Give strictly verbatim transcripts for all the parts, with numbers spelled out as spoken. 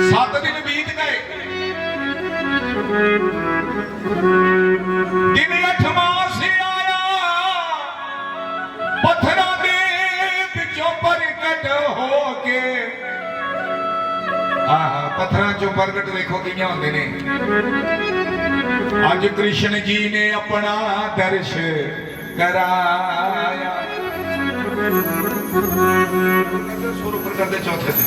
सत्त दिन बीत गए। दिन अठमां से आया, पत्थरां दे बिचों प्रगट हो के। आहा, पत्थरां चों प्रगट देखो कियां होंदे ने। अज कृष्ण जी ने अपना दर्श कराया। सुर ऊपर कर दे चौथे से।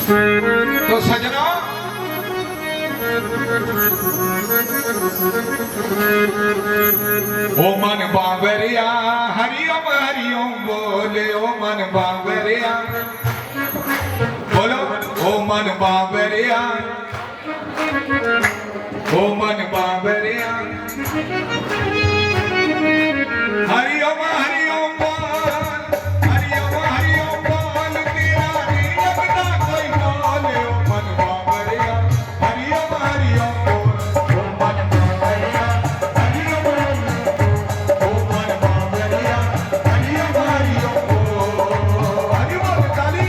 तो सजना, ओ मन बावरिया, हरि ओम हरि ओम बोले, ओ मन बावरिया, बोलो, ओ मन बावरिया। ओ मन बावरिया। हरि ओम, हरि ओम बोल, हरि ओम, हरि ओम बोल, तेरा नहीं लगता कोई बोल। ओ मन बावरिया, हरि ओम, हरि ओम बोल। ओ मन बावरिया, हरि ओम, हरि ओम बोल। ओ मन बावरिया, हरि ओम, हरि ओम बोल। हरि बोल, ताली।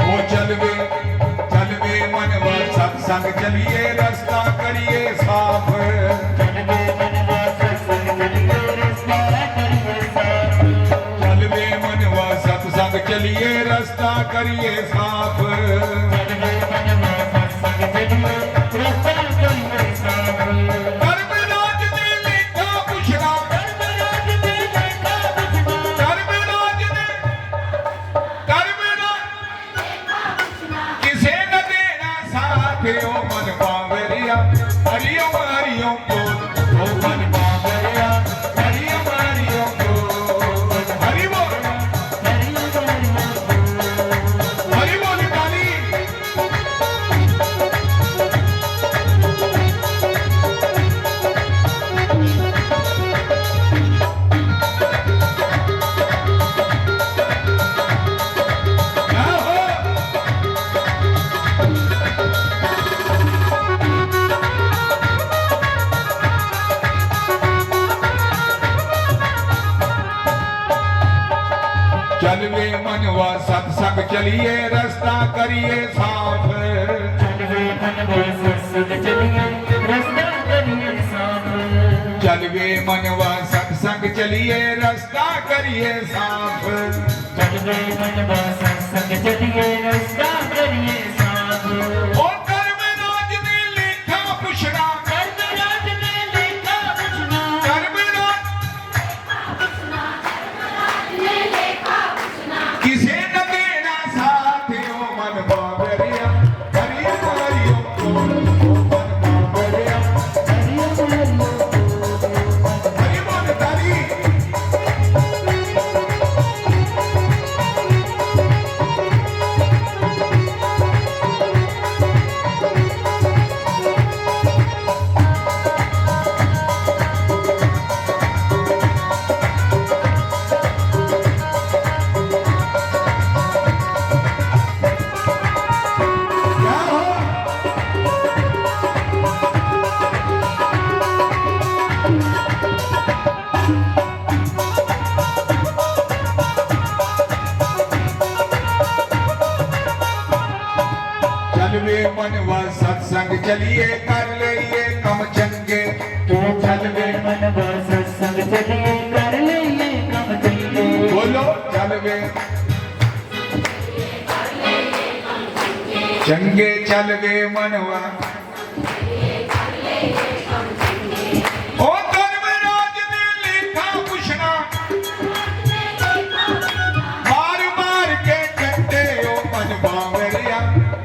ओ चलवे, चलवे मनवा सत्संग चलिए, रस्ता करिए साफ। चलवे मनवा सत्संग चलिए, रस्ता करिए साफ। चलवे मनवा सत्संग चलिए, रस्ता करिए साफ। चलवे मनवा सत्संग चलिए, रस्ता करिए साफ। धर्मराज ने लेखा पुछना। धर्मराज ने लेखा पुछना। धर्मराज ने धर्मराज किसे न देना साथ, ओ मन बावरिया। हरि ओम, हरि ओम बोल, ओ मन बावरिया। हरि ओम, हरि ओम बोल, हरि बोल, हरि बोल, ताली। चलवे मनवा सत्संग चलिए, रस्ता करिए साफ। चलवे मनवा सत्संग चलिए, रस्ता करिए साफ। चलवे मनवा सत्संग चलिए, रस्ता करिए साफ। चलवे मनवा सत्संग चलिए, रस्ता करिए साफ। ओ धर्मराज ने लेखा पुछना। धर्मराज ने लेखा पुछना। धर्मराज किसे न देना साथ, ओ मन बावरिया। हरि ओम, हरि ओम बोल, ओ मन बावरिया। हरि ओम, हरि ओम बोल, हरि बोल, ताली। चलवे मनवा सत्संग चलिए, कर लइए कम चंगे। तू चलवे मनवा सत्संग चलिए, कर लइए कम चंगे। बोलो, चलवे चंगे, चलवे मनवा। ओ धर्मराज ने लेखा पुछना। मार मार के डंडे, ओ मन बावरिया।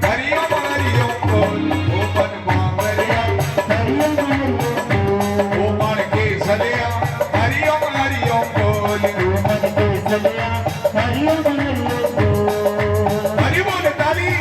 हरि ओम, हरि ओम बोल, ओ मन बावरिया। हरि ओम, हरि ओम बोल। ओ मन के सलिया। हरि ओम, हरि ओम बोल। ओ मन के सलिया। हरि ओम, हरि ओम बोल। हरि बोल, ताली।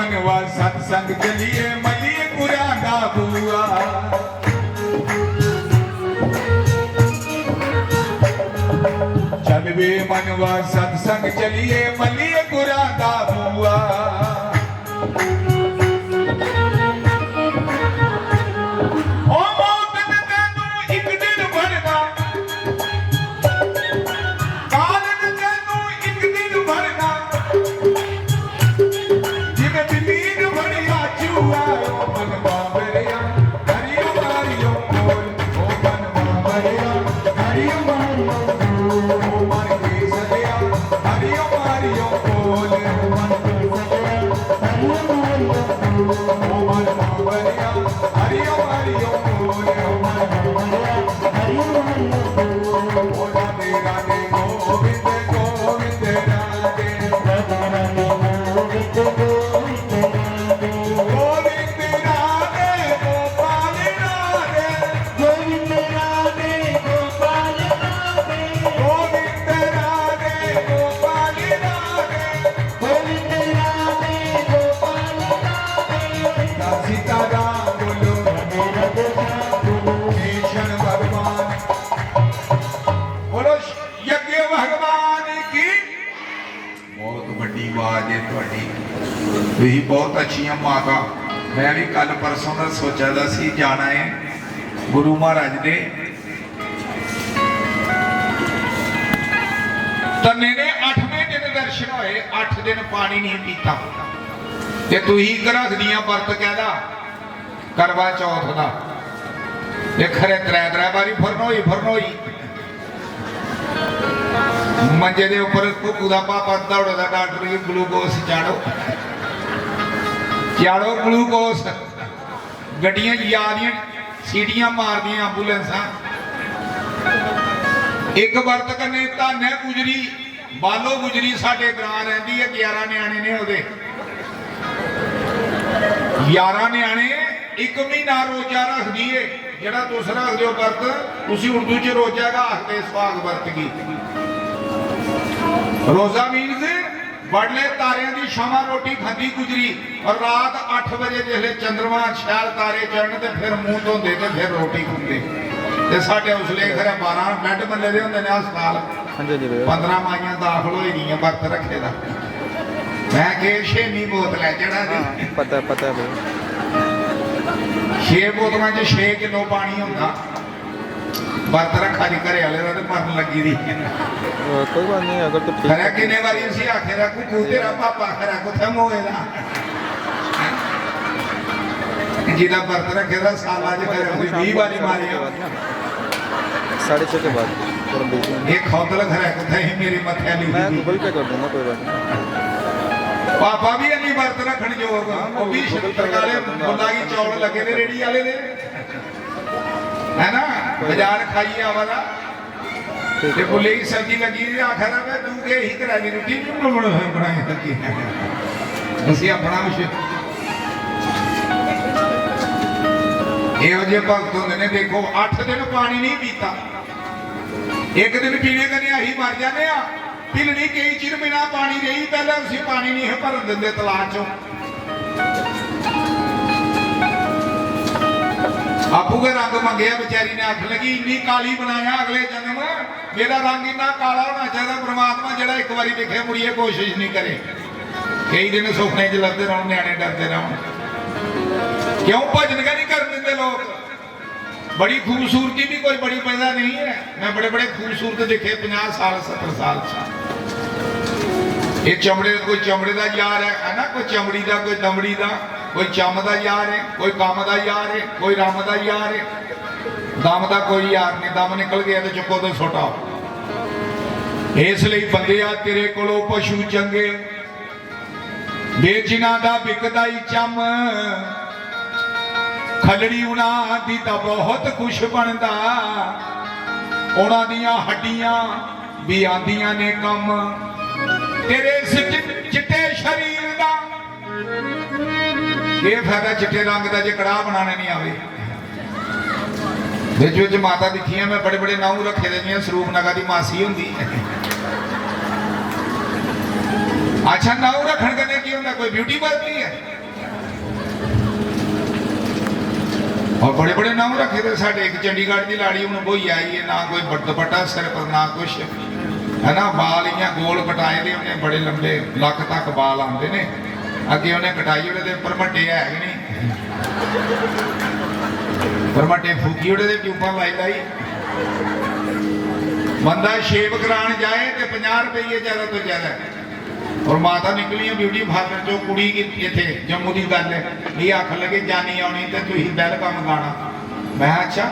मनवा सत्संग चलिए, मलिए गुरां दा बूआ। चल वे मनवा सत्संग चलिए, मलिए गुरां दा बूआ। ओ मौत ने तैनू इक दिन भरना, काल ने तैनू इक दिन भरना। जिवें बिल्ली ने भरिया चूहा, ओ मन बाबरिया, हरिओम हरिओम बोल, ओ मन बाबरिया, हरिओम हरिओम बोल, ओ मन केसरिया, हरिओम हरिओम बोल, ओ मन केसरिया, हरिओम हरिओम बोल, ओ मन बाबरिया, हरिओम हरिओम बोल, ओ मन बाबरिया, हरिओम हरिओम बोल। ओ राधे राधे गोविंद गोविंद राधे। राधे राधे गोविंद गोविंद राधे। गोविंद राधे गोपाल राधे। गोविंद राधे गोपाल राधे। गोविंद राधे गोपाल राधे। गोविंद राधे गोपाल राधे। सीता सीताराम बोलो। राधे राधे श्याम बोलो। कृष्ण भगवान बोलो। यज्ञ भगवान की। बहुत बड़ी आवाज है ਤੁਹਾਡੀ। ਤੁਸੀਂ ਬਹੁਤ ਅੱਛੀਆਂ ਮਾਤਾ। ਮੈਂ ਵੀ ਕੱਲ ਪਰਸੋਂ ਦਾ ਸੋਚਿਆ ਦਾ ਸੀ ਜਾਣਾ ਹੈ ਗੁਰੂ ਮਹਾਰਾਜ ਦੇ। ਤੰਨੇ ਨੇ ਅੱਠਵੇਂ ਦਿਨ ਦਰਸ਼ਨ ਹੋਏ, ਅੱਠ ਦਿਨ ਪਾਣੀ ਨਹੀਂ ਪੀਤਾ। ਤੇ ਤੁਸੀਂ ਇੱਕ ਰੱਖਦੀਆਂ ਵਰਤ ਕਾਹਦਾ? ਕਰਵਾ ਚੌਥ ਦਾ। ਇਹ ਖਰੇ ਤਰੇ ਤਰੇ ਵਾਰੀ ਫਰਨੋਈ ਫਰਨੋਈ। ਮੰਜੇ ਦੇ ਉੱਪਰ ਕੁੱਕੂ ਦਾ ਪਾਪਾ ਦੌੜਦਾ, ਡਾਕਟਰ ਜੀ ਗਲੂਕੋਸ ਚਾੜੋ, ਚਾੜੋ ਗਲੂਕੋਸ। ਗੱਡੀਆਂ ਯਾਦੀਆਂ ਸੀਟੀਆਂ ਮਾਰਦੀਆਂ ਐਂਬੂਲੈਂਸਾਂ। ਇੱਕ ਵਰਤ ਕਨੇ ਧੰਨ ਹੈ ਗੁਜਰੀ, ਬਾਲੋ ਗੁਜਰੀ ਸਾਡੇ ਗ੍ਰਾਂ ਰਹਿੰਦੀ ਹੈ, ਗਿਆਰਾਂ ਨਿਆਣੇ ਨੇ ਉਹਦੇ। ਯਾਰਾਂ ਨਿਆਣੇ। ਇੱਕ ਮਹੀਨਾ ਰੋਜ਼ਾ ਰੱਖਦੀ ਏ। ਜਿਹੜਾ ਤੁਸੀਂ ਰੱਖਦੇ ਹੋ ਵਰਤ, ਤੁਸੀਂ ਉਰਦੂ ਚ ਰੋਜ਼ਾ ਦਾ ਆਖਦੇ, ਸੁਹਾਗ ਵਰਤ ਕੀ। ਰੋਜ਼ਾ ਮੀਨਸ ਬੜਲੇ ਤਾਰਿਆਂ ਦੀ ਸ਼ਾਮਾਂ ਰੋਟੀ ਖਾਂਦੀ ਗੁਜਰੀ, ਔਰ ਰਾਤ ਅੱਠ ਵਜੇ ਜਿਸਲੇ ਚੰਦਰਮਾ, ਸ਼ਹਿਰ, ਤਾਰੇ ਚੜ੍ਹਨ ਤੇ ਫਿਰ ਮੂੰਹ ਧੋਂਦੇ ਤੇ ਫਿਰ ਰੋਟੀ ਖਾਂਦੇ। ਤੇ ਸਾਡੇ ਉਸਲੇ ਘਰੇ ਬਾਰਾਂ ਬੈੱਡ ਬੰਨੇ ਦੇ ਹੁੰਦੇ ਨੇ ਹਸਪਤਾਲ। ਹਾਂਜੀ, ਹਾਂਜੀ, ਬਿਲਕੁਲ। ਪੰਦਰਾਂ ਮਾਈਆਂ ਦਾਖਲ ਹੋਈ ਗਈਆਂ ਵਰਤ ਰੱਖੇ ਦਾ। ਮੈਂ ਕਿਹਾ, "ਛੇਵੀਂ ਬੋਤਲ ਹੈ ਜਿਹੜਾ ਜੀ।" ਹਾਂ, ਪਤਾ, ਪਤਾ ਹੈ ਬਈ। ਛੇ ਬੋਤਲਾਂ 'ਚ ਛੇ ਕਿਲੋ ਪਾਣੀ ਹੁੰਦਾ। ਵਰਤ ਰੱਖਾ ਜੀ ਘਰੇ ਵਾਲੇ ਦਾ ਤੇ ਮਰਨ ਲੱਗੀ ਦੀ। ਅਹ, ਕੋਈ ਬਾਤ ਨਹੀਂ, ਅਗਰ ਤੂੰ ਠੀਕ ਖਰਾ ਹੈ। ਕਿੰਨੇ ਵਾਰੀ ਅਸੀਂ ਆਖੇ ਦਾ, "ਕੁੱਕੂ ਤੇਰਾ ਪਾਪਾ ਖਰਾ ਕਿੱਥੇ ਮੋਏ ਦਾ?" ਜਿਹਦਾ ਵਰਤ ਰੱਖੇ ਦਾ ਸਾਲਾਂ 'ਚ ਖਰਾ ਕੋਈ ਵੀਹ ਵਾਰੀ ਮਾਰਿਆ। साढ़े छः के बाद। थोड़ा बिजी हूँ। ਇਹ ਖੌਤਲ ਖਰਾ ਕਿੱਥੇ ਸੀ ਮੇਰੇ ਮੱਥੇ ਵਾਲੀ ਮੈਂ ਬੀਬੀ। Google Pay कर दूंगा, कोई बात नहीं। ਪਾਪਾ ਵੀ ਇੰਨੀ ਵਰਤ ਰੱਖਣ ਯੋਗ। ਹਾਂ, ਮੈਂ ਉਹ ਵੀ Google Pay ਕਰ ਦਿੰਦਾ। ਬੁਲਾਈ ਚੌਲ ਲੱਗੇ ਨੇ ਰੇੜੀ ਵਾਲੇ ਦੇ। ਹੈ ਨਾ? ਬਾਜ਼ਾਰ ਖਾਈ ਆਵਾਰਾ। ਠੀਕ ਤੇ ਹੈ। ਬੁੱਲੇ ਦੀ ਸਬਜ਼ੀ ਲੱਗੀ, ਤੇ ਆਖਦਾ, "ਵੇ ਤੂੰ ਕਿ ਇਹੀ ਘਰਾਂ ਦੀ ਰੋਟੀ ਨਹੀਂ ਬਣਾਉਣਾ ਹੋਇਆ, ਬਣਾਈ ਸਬਜ਼ੀ।" ਅਸੀਂ ਆਪਣਾ ਵੀ ਸ਼ੁ- ਇਹੋ ਜਿਹੇ ਭਗਤ ਹੁੰਦੇ ਨੇ। ਦੇਖੋ, ਅੱਠ ਦਿਨ ਪਾਣੀ ਨਹੀਂ ਪੀਤਾ। ਇੱਕ ਦਿਨ ਪੀਣੇ ਕਨੇ ਅਸੀਂ ਮਰ ਜਾਂਦੇ ਆ। ਪਿਲਣੀ ਕਈ ਚਿਰ ਬਿਨਾ ਪਾਣੀ ਰਹੀ, ਪਹਿਲਾਂ ਅਸੀਂ ਪਾਣੀ ਨਹੀਂ ਹੈ ਭਰਨ ਦਿੰਦੇ ਤਲਾਅ ਚੋਂ। ਆਪੂ ਕੇ ਰੰਗ ਮੰਗਿਆ, ਵਿਚਾਰੀ ਨੇ ਅੱਖ ਲੱਗੀ, "ਇੰਨੀ ਕਾਲੀ ਬਣਾਇਆ ਅਗਲੇ ਜਨਮ, ਮੇਰਾ ਰੰਗ ਇੰਨਾ ਕਾਲਾ ਹੋਣਾ ਚਾਹੀਦਾ ਪਰਮਾਤਮਾ, ਜਿਹੜਾ ਇੱਕ ਵਾਰੀ ਦੇਖੇ, ਮੁੜੀਏ ਕੋਸ਼ਿਸ਼ ਨਹੀਂ ਕਰੇ।" ਕਈ ਦਿਨ ਸੁਪਨੇ ਚ ਲੜਦੇ ਰਹਿਣ, ਨਿਆਣੇ ਡਰਦੇ ਰਹਿਣ। ਕਿਉਂ ਭਜਨ ਕਾ ਨਹੀਂ ਕਰਨ ਦਿੰਦੇ ਲੋਕ? ਬੜੀ ਖੂਬਸੂਰਤੀ ਵੀ ਕੋਈ ਬੜੀ ਪੈਦਾ ਨਹੀਂ ਹੈ। ਮੈਂ ਬੜੇ ਬੜੇ ਖੂਬਸੂਰਤ ਦੇਖੇ, ਪੰਜਾਹ ਸਾਲ, ਸੱਤਰ ਸਾਲ ਚ। ਇਹ ਚਮੜੇ, ਕੋਈ ਚਮੜੇ ਦਾ ਯਾਰ ਹੈ, ਹੈ ਨਾ, ਕੋਈ ਚਮੜੀ ਦਾ, ਕੋਈ ਦਮੜੀ ਦਾ, ਕੋਈ ਚਮ ਦਾ ਯਾਰ ਹੈ, ਕੋਈ ਕੰਮ ਦਾ ਯਾਰ ਹੈ, ਕੋਈ ਰੰਮ ਦਾ ਯਾਰ ਹੈ। ਦਮ ਦਾ ਕੋਈ ਯਾਰ ਨਹੀਂ, ਦਮ ਨਿਕਲ ਗਿਆ ਤੇ ਚੁੱਕੋ ਤੇ ਸੁੱਟੋ। ਇਸ ਲਈ ਬੰਦਿਆ, ਤੇਰੇ ਕੋਲੋਂ ਪਸ਼ੂ ਚੰਗੇ, ਵੇ ਜਿਨ੍ਹਾਂ ਦਾ ਵਿਕਦਾ ਈ ਚੰਮ, ਖੱਲੜੀ ਉਹਨਾਂ ਦੀ ਤਾਂ ਬਹੁਤ ਕੁਛ ਬਣਦਾ। ਉਹਨਾਂ ਦੀਆਂ ਹੱਡੀਆਂ ਵੀ ਆਂਦੀਆਂ ਨੇ ਕੰਮ। ਤੇਰੇ ਇਸ ਚਿ- ਚਿੱਟੇ ਸਰੀਰ ਦਾ ਇਹ ਫਾਇਦਾ, ਚਿੱਟੇ ਰੰਗ ਦਾ, ਜੇ ਕੜਾਹ ਬਣਾਣੇ ਨਹੀਂ ਆਵੇ। ਵਿੱਚ ਵਿੱਚ ਮਾਤਾ ਦਿਖੀਆਂ ਮੈਂ, ਬੜੇ ਬੜੇ ਨਾਉ ਰੱਖੇ ਦੇ ਨੇ, ਸਰੂਪ ਨਗਾ ਦੀ ਮਾਸੀ ਹੁੰਦੀ। ਅੱਛਾ, ਨਾਉ ਰੱਖਣ ਕਦੇ ਕੀ ਹੁੰਦਾ? ਕੋਈ ਬਿਊਟੀ ਵਰਕ ਨਹੀਂ ਹੈ। और बड़े बड़े नाम रखे थे साढ़े। एक चंडीगढ़ की लाड़ी हूँ बोई आई है, ना कोई ब- दुपट्टा सिर पर, ना कुछ, है ना, बाल इयां गोल कटाए दे, उन्हें बड़े लंबे, लक तक बाल आंदे ने, अगे उन्हें कटाई ओड़े दे, पर भट्टे है गै नहीं, पर भट्टे फूकी ओड़े दे, ट्यूबां लाई लाई। बंदा शेव करान जाए तो पंजाह रुपये ज्यादा तो ज्यादा। और माता निकलियां ब्यूटी पार्लर चो, कुड़ी की इथे जम्मू की गल है, ये आखन लगे, "जानी आनी तो तुम वेलकम गाना।" मैं, "अच्छा।"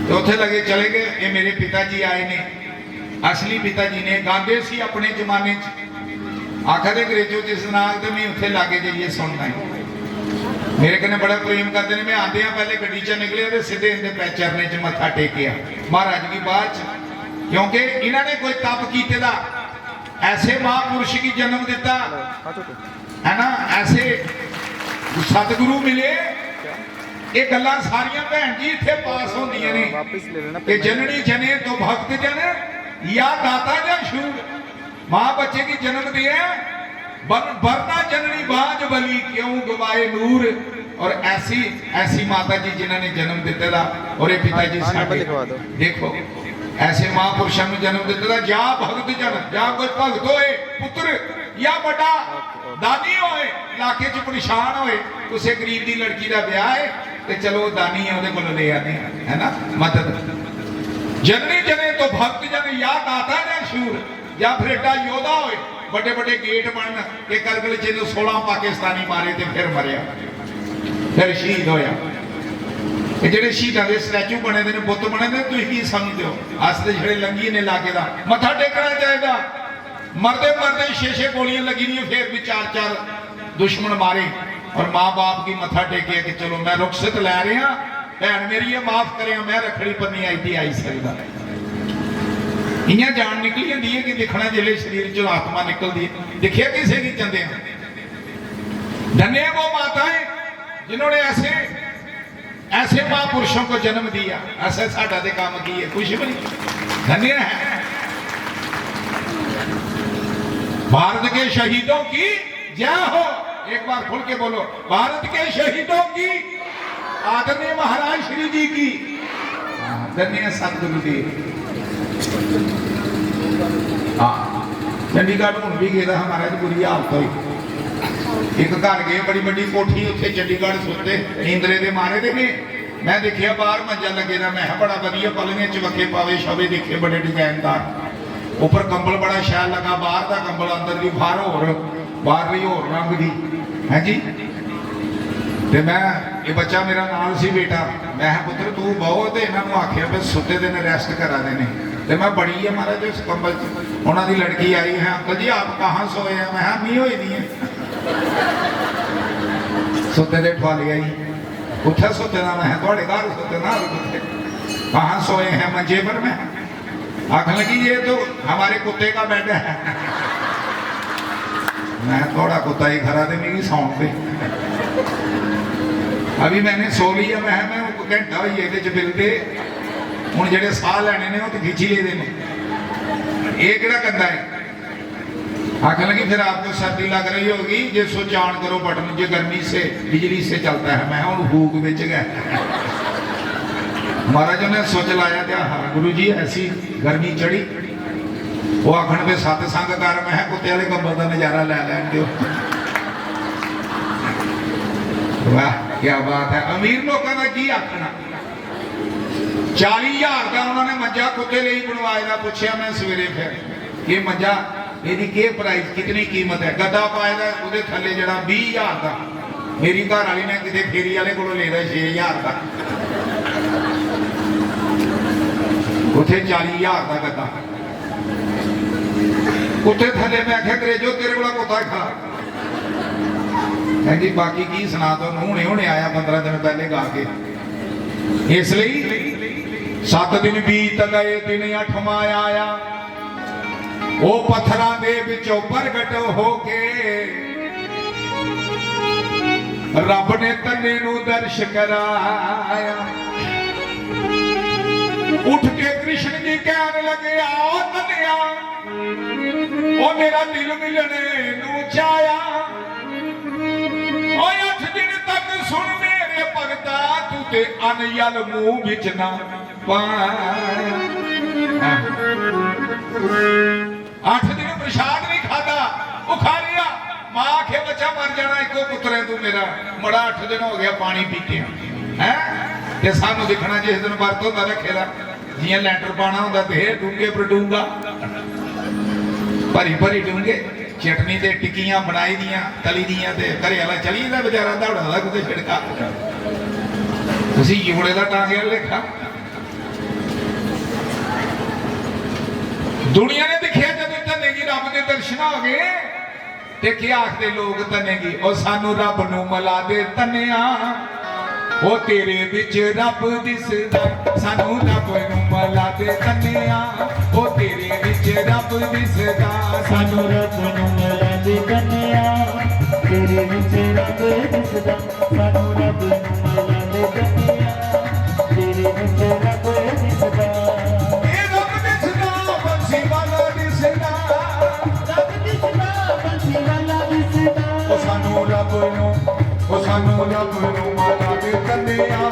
तो उथे लगे, चले गए। ये मेरे पिता जी आए ने, असली पिता जी ने, गांदे सी अपने जमाने च। आखा दे, "अंग्रेजो जिस नाग ते मैं उथे लागे जाइए सुनना है।" मेरे कन्नै बड़ा प्रेम करते ने। मैं आंदे पहले गड्डी च निकले तो सीधे इंदे पै चरने च मत्था टेकिया, महाराज की बात च, क्योंकि इन्होंने कोई तप कीते दा, ऐसे महापुरुष की जन्म दिता, है ना, ऐसे सतगुरु मिले। ये गल्लां सारियां भैन जी इत्थे पास होंदियां ने। वापस ले लेना कि पेमेंट। जननी जने तो भक्त जन, या दाता या शूर। माँ बच्चे की जन्म दिए, बन वरना जननी बाज बली, क्यों गवाए नूर। और ऐसी, ऐसी माता जी जिन्होंने जन्म दिते दा, और ये पिता जी हाँ, नंबर साडे। लिखवा दो। देखो, ऐसे महापुरुषों ने जन्म दिते दा, जा भगत जन, जा कोई भगत होए, पुत्र या बड़ा दानी होए, इलाके च परेशान होए, किसी गरीब की लड़की का ब्याह है, तो चलो, वो दानी है, ਉਹਦੇ ਕੋਲ ले आने हैं, है ना, मदद। जननी जने तो भक्त जन, या दाता या शूर, या फिर एडा योद्धा होए, बड़े बड़े गेट बनन कि करगिल च ਇਹਨੂੰ सोलह पाकिस्तानी मारे तो फिर मरिया, फिर शहीद होया। ਇਹ ਜਿਹੜੇ ਸ਼ਹੀਦਾਂ ਦੇ ਸਟੈਚੂ ਬਣੇ ਦੇ ਨੇ, ਬੁੱਤ ਬਣੇ ਦੇ ਨੇ, ਤੁਸੀਂ ਕੀ ਸਮਝਦੇ ਹੋ? ਅਸ ਤੇ ਜਿਹੜੇ ਲੰਗੀ ਨੇ ਇਲਾਕੇ ਦਾ, ਮੱਥਾ ਟੇਕਣਾ ਚਾਹੀਦਾ। मरदे मरदे छे छे गोलियां लगी दियां, फिर भी चार चार दुश्मन मारे, और माँ बाप की मत्था टेके कि चलो, मैं रुखसत लै रहा, भैन मेरी ये माफ करे, मैं रखड़ी बन्नी आई थी, आई सकदा। इयां जान निकली जाती है कि दिखना जिसले शरीर चो आत्मा निकलती है, दिखिया किसे की चंदे। धन्य वो माताएं जिन्होंने ऐसे ऐसे महापुरुषों को जन्म दिया। ऐसा साडा ते काम की है, कुछ भी नहीं। धन्य है। भारत के शहीदों की जय हो। एक बार खुल के बोलो, भारत के शहीदों की। आदरणीय महाराज श्री जी की। हाँ, धन्य है सतगुरु जी। हाँ, चंडीगढ़ हूं भी गेदा हा महाराज, बुरी हालत हुई। एक घर गए, बड़ी बड़ी कोठी, उत्थे चंडीगढ़ सुते, नींदरे दे मारे दे ने। मैं देखिया बाहर मंजा लगे दा, मैं बड़ा वधिया पलंगे चबक्खे पावे शवे देखे, बड़े डिजाइनदार। ऊपर कंबल बड़ा शैल लगा, बाहर दा कंबल, अंदर दी बाहर होर, बाहरली होर रंग दी, है जी। ते मैं, ये बच्चा मेरा नाल सी बेटा, मैं, "पुत्र तू बहुत इन्हों आखिया भी सुते दे ने, रेस्ट करा दे ने।" ते मैं बड़ी है महाराज उस कंबल च। उन्हों की लड़की आई है, "अंकल जी आप कहाँ सोए हैं?" मैं, "मी होई दी है।" सुते दे ठुआली आई, "कुत्थे सुते दा?" मैं, "थोड़े घर सुते ना, कुत्थे?" "कहाँ सोए हैं?" "मंजे पर।" मैं आखन लगी, "ये तो हमारे कुत्ते का बेड है।" मैं, "थोड़ा कुत्ता ही खरा, ते मिगी सौन दे।" अभी मैंने सो लिया, मैं, "मैं घंटा हो गया बिलदे, हूँ जेडे साह लैने ने, वो तो खिंची लेदे ने, ये केड़ा गंदा है?" आखन लगी, "फिर आपको सर्दी लग रही होगी, ये स्विच ऑन करो बटन, ये गर्मी से, बिजली से चलता है।" मैं, "हूँ फूक बिच गए।" महाराज ने स्विच लाया, क्या गुरु जी ऐसी गर्मी चढ़ी। वो आखन पे सत्संग कर, मैं कुत्ते वाले कंबल का नजारा लै लैन दो। वाह, क्या बात है। अमीर लोगों का की आखना। चाली हजार का उन्होंने मंजा कुत्ते लिए बनवाए का, पूछया मैं सवेरे फिर, ये मंजा, ਇਹਦੀ ਕੀ प्राइस, कितनी कीमत है? गद्दा पाए का, ਉਹਦੇ ਥੱਲੇ ਜਿਹੜਾ बीह हजार का। मेरी घर वाली ने किते फेरी वाले को लेदा छे हजार का। उथे चाली हजार का गद्दा। उत्थे थले मैं आख्या, "अंग्रेजो, तेरे कोला कुत्ता खा।" कहंदी, "बाकी की सुना, तो हुणे हुणे आया पंद्रह दिन पहले गा के।" इसलिए सत दिन बीत गए, दिन अठवां आया, वो पत्थरां दे विचों प्रगट होके रब ने धन्ने नू दर्श कराया। उठ के कृष्ण जी कहन लगे, "आओ धन्या, ओ मेरा दिल मिलने नू चाया।" ओ अठ दिन तक सुन मेरे भगत दा तू ते अनयल मूंह विच ना पा। अठ दिन प्रसाद नहीं खादा, भुखा रिया। मां आखे, "बच्चा मर जाना इको पुत्तरे तू मेरा, मड़ा अठ दिन हो गया पानी पीते हैं।" हैं? ते सानू दिखना जिस दिन बरत होंदा रखे दा, जियां लैंटर पाना होंदा ते डूंगे पर डूंगा, भरी भरी डूंगे। चटनी ते टिक्कियां बनाई दियां, तली दियां, ते घरे आह्ला चली जंदा बेचारा दौड़ा दा कुतै छिड़का। उसी यूड़े दा टांगे आह्ला लेखा। दुनिया ने दिक्खेआ, जदों धन्ने गी रब दे दर्शन हो गए, ते केह् आखदे लोक धन्ने गी? "ओ सानू रब नू मला दे धन्नेआ, ओ तेरे विच रब दिसदा।" सानू रब नू मला दे धन्नेआ, ओ तेरे विच रब दिसदा। सानू रब नू मला दे धन्नेआ, तेरे विच रब दिसदा। सानू रब नू मला दे धन्नेआ, तेरे विच रब दिसदा। ए रब दिसदा, बंसी वाला दिसदा। रब दिसदा, बंसी वाला दिसदा। ओ सानू रब नू, ओ सानू रब नू मला दे धन्नेआ,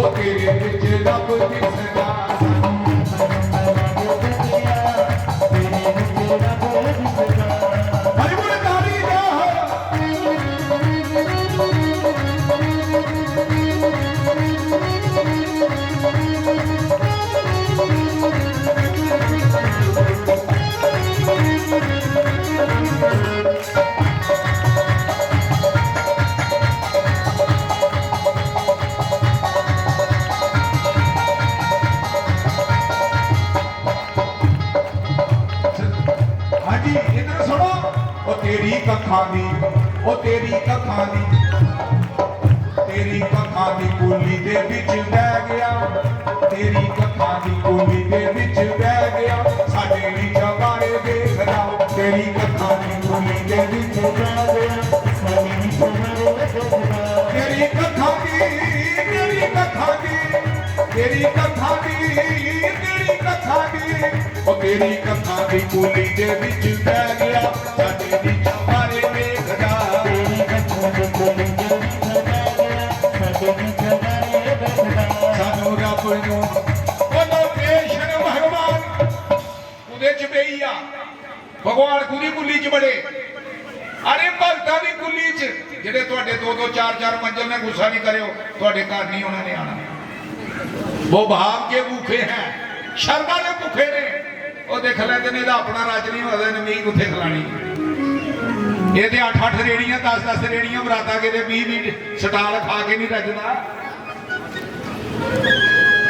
ओ तेरे विच रब दिसदा। हाँ जी, इधर सुनो। ओ तेरी कखां दी, ओ तेरी कखां दी, तेरी कखां दी कूली दे विच बह गया, तेरी कखां दी कूली दे विच बह गया, साडे नी चबारे देखदा। तेरी कखां दी कूली दे विच बह गया, साडे नी चबारे देखदा। तेरी कखां दी, तेरी कखां दी, तेरी कखां दी, तेरी कखां दी, ओ तेरी कखां दी कूली दे विच बह गया, साडे नी चबारे देखदा। तेरी कखां दी कूली दे विच बह गया, साडे नी चबारे देखदा। सानू रब नू, बोलो कृष्ण भगवान, कुदे च बेही आ, भगवान कुदी कुली च बड़े? अरे भगतां दी कुली च, जेड़े तुहाडे दो दो चार चार मंजिल ने, गुस्सा नहीं करियो, तुहाडे घर नहीं उन्होंने आना। वो भाव के भूखे हैं, शर्मा दे भूखे ने। वो देख लेंदे ने, एह्दा अपना रज नहीं होआ, इन्हें मिगी कुत्थे खिलानी? ये ते अठ अठ रेड़ियां, दस दस रेड़ियां, बराता गेदे, बीह बीह स्टाल खा के नहीं रजदा।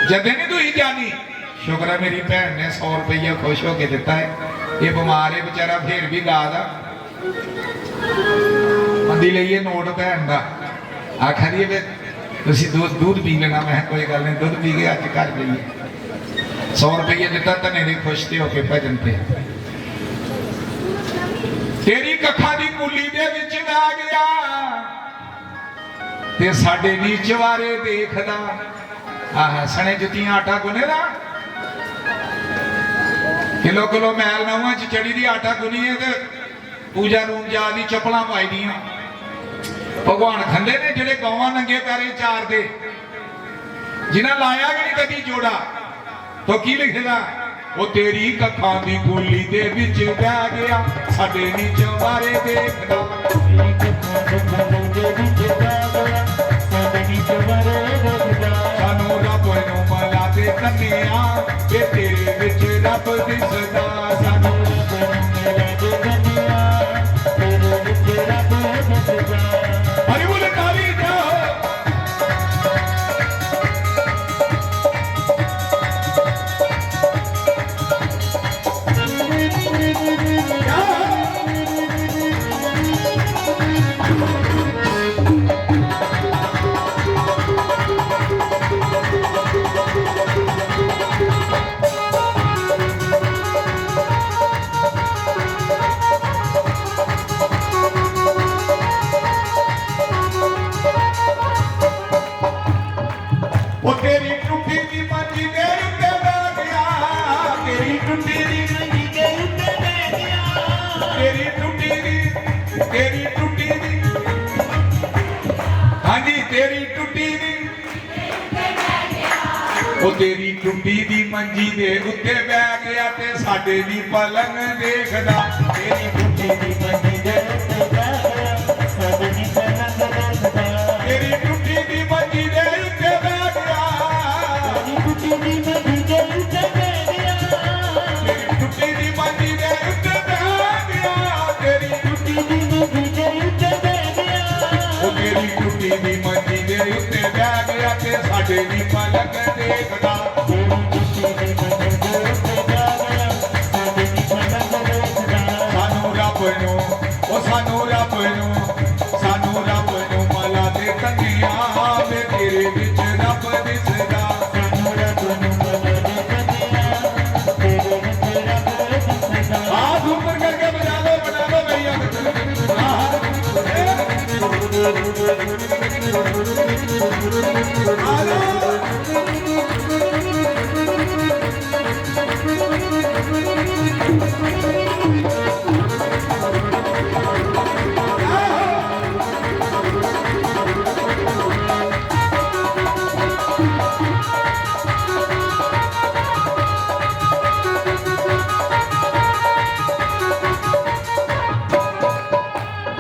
जदे नहीं तू ही जानी। शुक्र है मेरी भैन ने सौ रुपया खुश होके दिता है। ये बीमार है बेचारा, फिर भी गा दा। मंदी लेइए नोट भैन दा, आखा दी है, "वे तुसी दूध, दूध पी लेना।" मैं कोई गल नहीं, दूध पी के अज घर जाइए। सौ रुपये दिता, धने दे खुश ते होके भजन पे। तेरी कखा दी कुली दे विच बह गया, ते साडे नी चवारे देखदा। आहा, सने जुतियां आटा गुने दा। किलो किलो मैल नौहां च चढ़ी दी आटा गुनिए ते पूजा रूम जा दी चप्पलां पाई दियां। भगवान खंदे ने जेड़े गौवां नंगे पैरें चारदे, जिन्हां लाया गै नी कदी जोड़ा। तो की लिखे दा? "ओ तेरी कखां दी कूली दे विच बह गया, साडे नी चवारे देखदा।" तेरी कखां दी कूली दे विच बह गया, साडे नी चवारे देखदा। सानू रब नू मला दे धन्नेआ, जे तेरे विच रब दिसदा। सानू रब नू मला दे धन्नेआ, तेरे विच रब दिसदा। हरि बोल, ताली जाओ। ओ तेरी टुटी दी मंजी दे उत्ते बह गया, तेरी टुटी दी मंजी दे उत्ते बह गया, तेरी टुटी दी, तेरी टुटी दी, हाँ जी, तेरी टुटी दी। ਉਹ ਤੇਰੀ ਟੁੱਟੀ ਦੀ ਮੰਜੀ ਦੇ ਉੱਤੇ ਬਹਿ ਗਿਆ ਤੇ ਸਾਡੇ ਦੀ ਪਲੰਗ ਦੇਖਦਾ। ਤੇਰੀ ਟੁੱਟੀ ਦੀ ਮੰਜੀ ਦੇ ਉੱਤੇ ਬਹਿ ਗਿਆ, ਸਾਡੇ ਦੀ ਪਲੰਗ ਦੇਖਦਾ। ਤੇਰੀ ਟੁੱਟੀ ਦੀ ਮੰਜੀ ਦੇ ਉੱਤੇ ਬਹਿ ਗਿਆ। ਤੇਰੀ ਟੁੱਟੀ ਦੀ ਮੰਜੀ ਦੇ ਉੱਤੇ ਬਹਿ ਗਿਆ। ਤੇਰੀ ਟੁੱਟੀ ਦੀ ਮੰਜੀ ਦੇ ਉੱਤੇ ਬਹਿ ਗਿਆ। ਤੇਰੀ ਟੁੱਟੀ ਦੀ ਮੰਜੀ ਦੇ ਉੱਤੇ ਬਹਿ ਗਿਆ। ਉਹ ਤੇਰੀ ਟੁੱਟੀ ਦੀ ਮੰਜੀ ਦੇ ਉੱਤੇ ਬਹਿ ਗਿਆ ਤੇ ਸਾਡੇ ਦੀ ਪਲੰਗ ਦੇਖਦਾ। ਤੇਰੀ ਟੁੱਟੀ ਦੀ ਮੰਜੀ ਦੇ ਉੱਤੇ ਬਹਿ ਗਿਆ, ਸਾਡੇ ਦੀ ਪਲੰਗ ਦੇਖਦਾ। ਸਾਨੂੰ ਰੱਬ ਨੂੰ, ਉਹ ਸਾਨੂੰ ਰੱਬ ਨੂੰ, ਸਾਨੂੰ ਰੱਬ ਨੂੰ ਮਾਲਾ ਦੇ ਕੰਨਿਆ ਵੇ ਤੇਰੇ ਵਿੱਚ ਰੱਬ ਦਿਸਦਾ। ਸਾਨੂੰ ਰੱਬ ਨੂੰ ਮਾਲਾ ਦੇ ਕੰਨਿਆ, ਤੇਰੇ ਵਿੱਚ ਰੱਬ ਦਿਸਦਾ। हाथ ऊपर करके बजा दो, बजा दो भैया। आहा। ए। आ जाओ।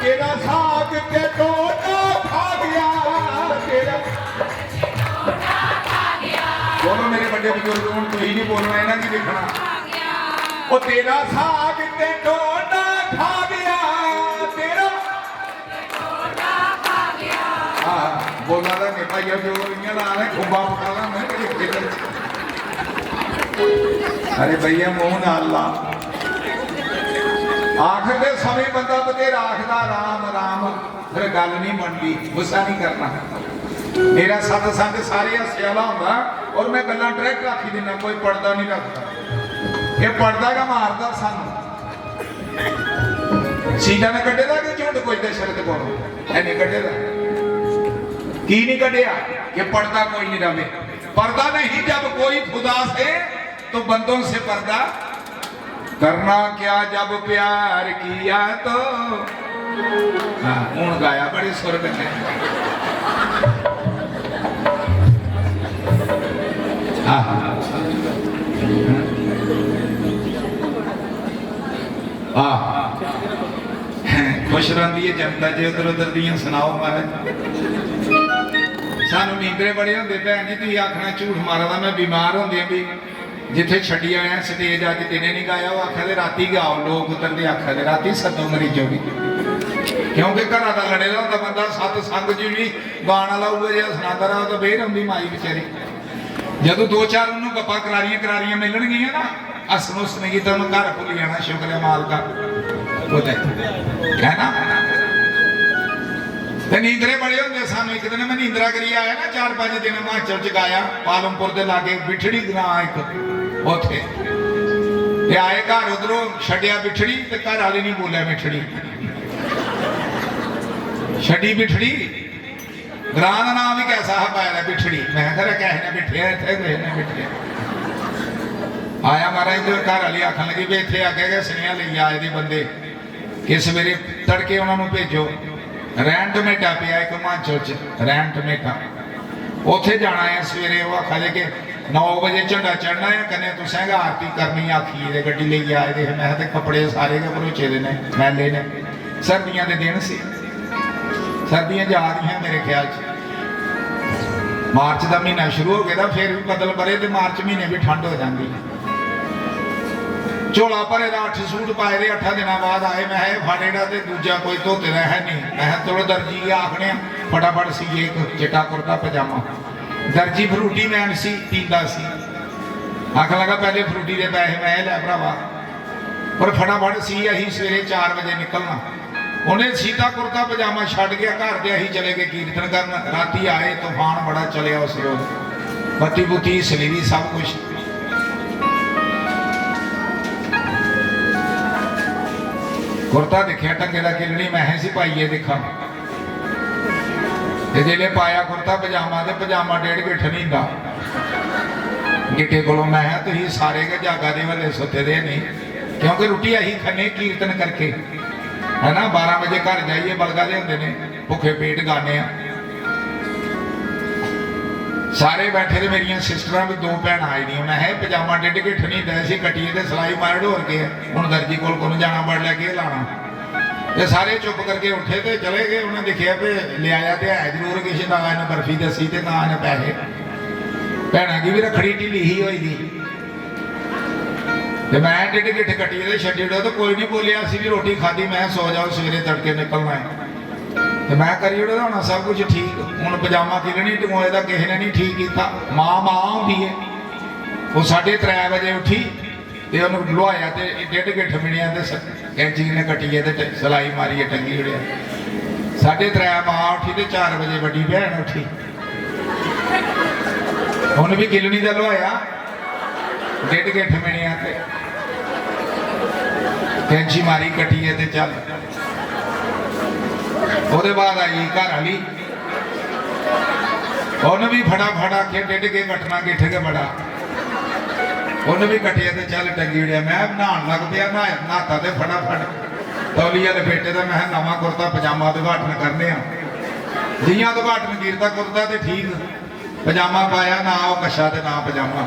तेरा साग के टोटा खा गया, तेरा बोलो मेरे बड़े बुजुर्ग, हूं तुम ही नहीं बोलना, इन्होंने नहीं देखना। ओ तेरा साग ते टोटा खा गया, तेरा हाँ, बोला था नहीं भाई, जो इन्हें ला रहे, खुब्बा पका ला, मैं तेरे खेत में। अरे भैया, मुंह ना ला। आखिर दे समय बंदा बथेरा आखदा, "राम, राम।" फिर गल नहीं बनती, गुस्सा नहीं करना। मेरा सत्संग सारे हास्से वाला होंदा और मैं गल्लां डायरेक्ट आखी दिना, कोई पर्दा नहीं रखता। ये पर्दा गै मारदा सानू। सीटा ने कड्ढे दा कि झुंड कोई दशरथ कोलों? है नहीं कड्ढे दा। की नहीं कड्ढेया? कि पर्दा कोई नहीं रहे। पर्दा नहीं, जब कोई खुदा से तो बंदों से पर्दा करना क्या, जब प्यार किया तो। हाँ, हुण गाया बड़े सुर कन्नै। आह। आह। खुश रहिंदी है जनता जे उधर उधर दियां सुनाओ महाराज। सानू नींदरे बड़े होंदे, भैन जी, तुसीं आखना झूठ मारा दा, मैं बीमार होंदे भी जिथे छड्डी आया stage, अज दिने नहीं गाया, ओह आखा दे राती गाओ, लोक उतरदे आखा दे राती सद्दो मरीजो गी, क्योंकि घरा दा लड़े दा होंदा बंदा, सत्संग च भी गान आह्ला उ'ऐ जेहा सनांदा रहा, ओह् तां बेही रौंह्दी माई बेचारी। जदूं दो चार उन्नू गप्पां करारियां करारियां मिलन गियां ना, हस्सन हुस्सन गी तां उन्न घर भुल्ली जाना, शुक्र ऐ मालका। कुतै, है ना? ते नींदरे बड़े होंदे सन। इक दिन मैं नींदरा करियै आया ना, चार पंज दिन हिमाचल च गाया, पालमपुर दे लागे बिठड़ी ग्रां इक, उत्थे। ते आए घर, उद्धरों छड्डेआ बिठड़ी ते घर आह्ले निं बोलेआ मिठड़ी। छड्डी बिठड़ी, ग्रां दा नांऽ बी कैसा हा पाए दा, बिठड़ी। मैं खरै कैसे ने बिठेआ इत्थै, कुसै ने बिठेआ। आया महाराज, ते घर आह्ली आखन लगी, "बे, इत्थै अग्गें गै सनेहा लेइयै आए दे बंदे कि सवेरे तड़के उ'नां नूं भेजो।" रैन टमेटा पेआ इक हिमाचल च, रैन टमेटा। उत्थै जाना ऐ सवेरे, ओह् आखा दे कि नौ बजे झंडा चढ़ना ऐ, कन्नै तुसें गै आरती करनी, आखियै ते गड्डी लेइयै आए दे हे। मैं ते कपड़े सारे गै भरोचे दे ने, मैले ने। सर्दियां दे दिन सी, सर्दियां जा दियां मेरे ख्याल च। मार्च दा म्हीना शुरू हो गेदा, फिर बी बदल बरे ते मार्च म्हीने बी ठंड हो जांदी। झोला भरे दा, अट्ठ सूट पाए दे, अट्ठां दिनां बाद आए। मैं, "एह् फड़, एह्ड़ा ते दूजा कोई धोते दा है नहीं।" मैं, "चलो, दर्जी गी आखने आं, फटाफट सीए इक चिट्टा कुर्ता पजामा।" दर्जी फ्रूटी मैन सी, पींदा सी। आखन लगा, "पैह्ले फ्रूटी दे पैसे।" मैं, "एह् लै भरावा।" पर फटाफट सी, अहीं सवेरे चार बजे निकलना। उ'नें सीता कुर्ता पजामा छड्ड गेआ घर ते अहीं चले गए कीर्तन करन। राती आए, तूफान बड़ा चलेआ उस रोज, बत्ती बुत्ती हिस्सली दी, सब कुछ। कुर्ता दिक्खेआ टंगे दा किल्लड़ी, महैं सी पाइयै दिक्खां। ते जेल्लै पाया कुर्ता पजामा, ते पजामा डेढ़ गिट्ठ नहीं दा। गिट्टे कोलों महैं, "तुसीं सारे गै जागा दे, हल्ले सुत्ते दे नहीं।" क्योंकि रुट्टी अहीं खन्ने कीर्तन करके, है ना, बारां बजे घर जाइयै बलगा दे होंदे ने, भुक्खे पेट गाने आं। सारे बैठे दे, मेरियां सिस्टरां बी दो भैनां आई दियां। मैं, "है, पजामा डेढ़ गिट्ठ नहीं, ते इसी कट्टियै ते सलाई मार ओड़, होर केह् ऐ? हुन दर्जी कोल कु'न जाना, बडलै केह् लाना?" ते सारे चुप करके उठे ते चले गए। उ'नें दिक्खेआ भई लेआया ते है जरूर किश, ना इ'नें बर्फी दस्सी ते ना इ'नें पैसे। भैनां गी बी रक्खड़ी ढिल्ली ही होई दी। ते मैं डेढ़ गिट्ठ कट्टियै ते छड्डी ओड़ेआ, ते कोई नहीं बोलेआ, असीं बी रोटी खाद्धी। मैं, "सौ जाओ, सवेरे तड़के निकलना ऐ।" ते मैं करी ओड़े दा होना सब कुछ ठीक। हुन पजामा किल्लनी टंगोए दा, किसे ने नहीं ठीक कीता। मां, मां होंदी ऐ। ओह् साढ़े त्रै बजे उठी ते उन्हें लुहाया ते डेढ़ गिट्ठ मिनेआ ते स-, कैंची ने कट्टियै ते ट-, सलाई मारियै टंगी ओड़ेआ। साढ़े त्रै मां उठी ते चार बजे बड्डी भैन उठी। उन्हें भी किल्लनी दा लुहाया, डेढ़ गिट्ठ मिनेआ ते कैंची मारी कट्टियै ते चल। ओह्दे बाद आई गेई घर आह्ली, उन्न बी फटाफट आखेआ, "डेढ़ केह् कट्टना, गिट्ठ गै बड़ा।" उन्न बी कट्टेआ ते चल टंगी ओड़ेआ। मैं न्हान लग पेआ, न्हाया, न्हाता ते फटाफट तौलिया लपेटे दा, मैं नमां कुर्ता पजामा उद्घाटन करने आं। जि'यां उद्घाटन कीता कुर्ता ते ठीक, पजामा पाया, ना ओह् कच्छा ते ना पजामा।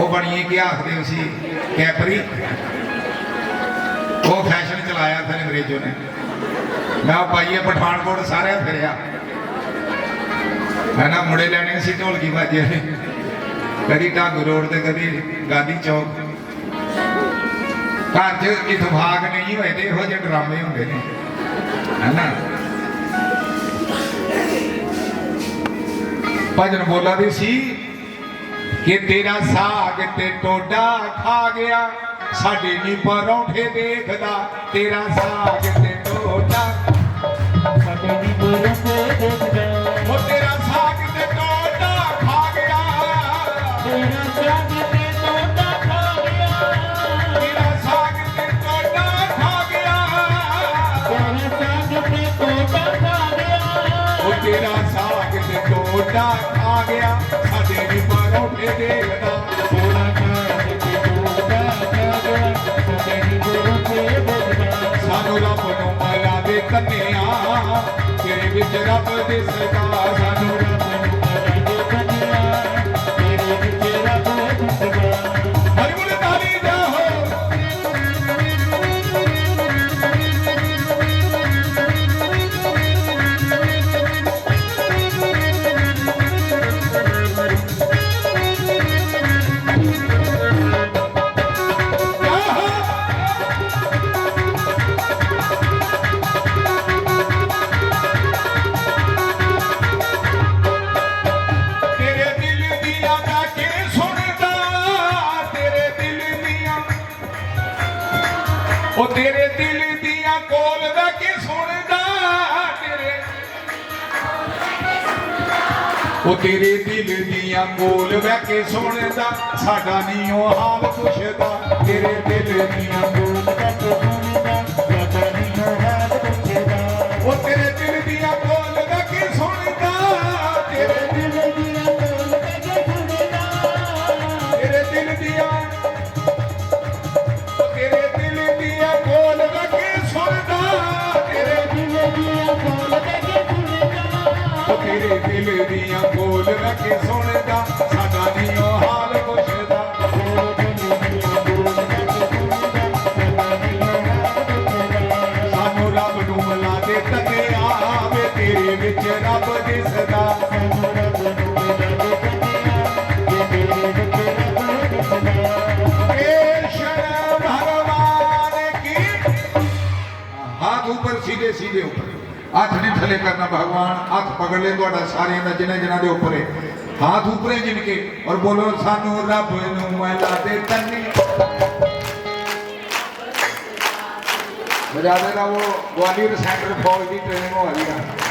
ओह् बनियै, केह् आखदे उसी, कैपरी। ओह् फैशन चलाया फिर अंग्रेजों ने। मैं ओह् पाइयै पठानकोट सारे फिरेआ, है ना। मुड़े लैने उसी ढोलकी बाजे ने, कदी ढांगू रोड ते कदी गांधी चौक। घर च इतफाक नहीं होए ते इहो जेह् ड्रामे होंदे ने, है ना। भजन बोला दे सी कि तेरा साग ते टोडा खा गया, साडे नी परौंठे देखदा। तेरा साग ते टोडा, साडे नी परौंठे देखदा। ओ तेरा साग ते टोडा खा गया, तेरा साग ते टोडा खा गया, तेरा साग ते टोडा खा गया, तेरा साग ते टोडा खा गया। ओ तेरा साग ते टोडा खा गया, साडे नी परौंठे देखदा। तेरा साग ते टोडा खा गया, साडे नी परौंठे देखदा। सानू रब नू मला दे कन्या, तेरे विच रब दिसदा। सानू रब नू मला दे कन्या, तेरे विच रब दिसदा। हरी बोले ताली जाओ। तेरे दिल दिया मैं के सुनदा, तेरे दिल दिया, ओ तेरे दिल दिया कोल मैं के सुनदा, तेरे, ओ तेरे दिल दिया कोल मैं के सुनदा, साडा नी ओ हाल पुछदा। तेरे दिल दिया कोल मैं के सुनदा, साडा नी ओ हाल पुछदा। ओ तेरे दिल दिया कोल मैं के सुनदा, तेरे दिल दिया कोल मैं के सुनदा, तेरे दिल दिया, ओ तेरे दिल दिया कोल मैं के सुनदा, तेरे दिल दिया कोल मैं के सुनदा, ओ तेरे दिल दिया कोल मैं के सुनदा, साडा नी ओ हाल पुछदा। सानू रब नू मला दे कन्या, वे तेरे विच रब दिसदा। ए शरण भगवान की। हाथ ऊपर, सीधे सीधे ऊपर, हाथ नहीं थले करना। भगवान हाथ पकड़ ले, थोड़ा सारे का जिन्हें जिन्हें दे ऊपर है, हाथ ऊपरे जिनके, और बोलो, "सानू रब नू मला दे तन्नी।" बजा देना वो ग्वालियर सेंट्रल फौज की ट्रेनिंग हो रही है।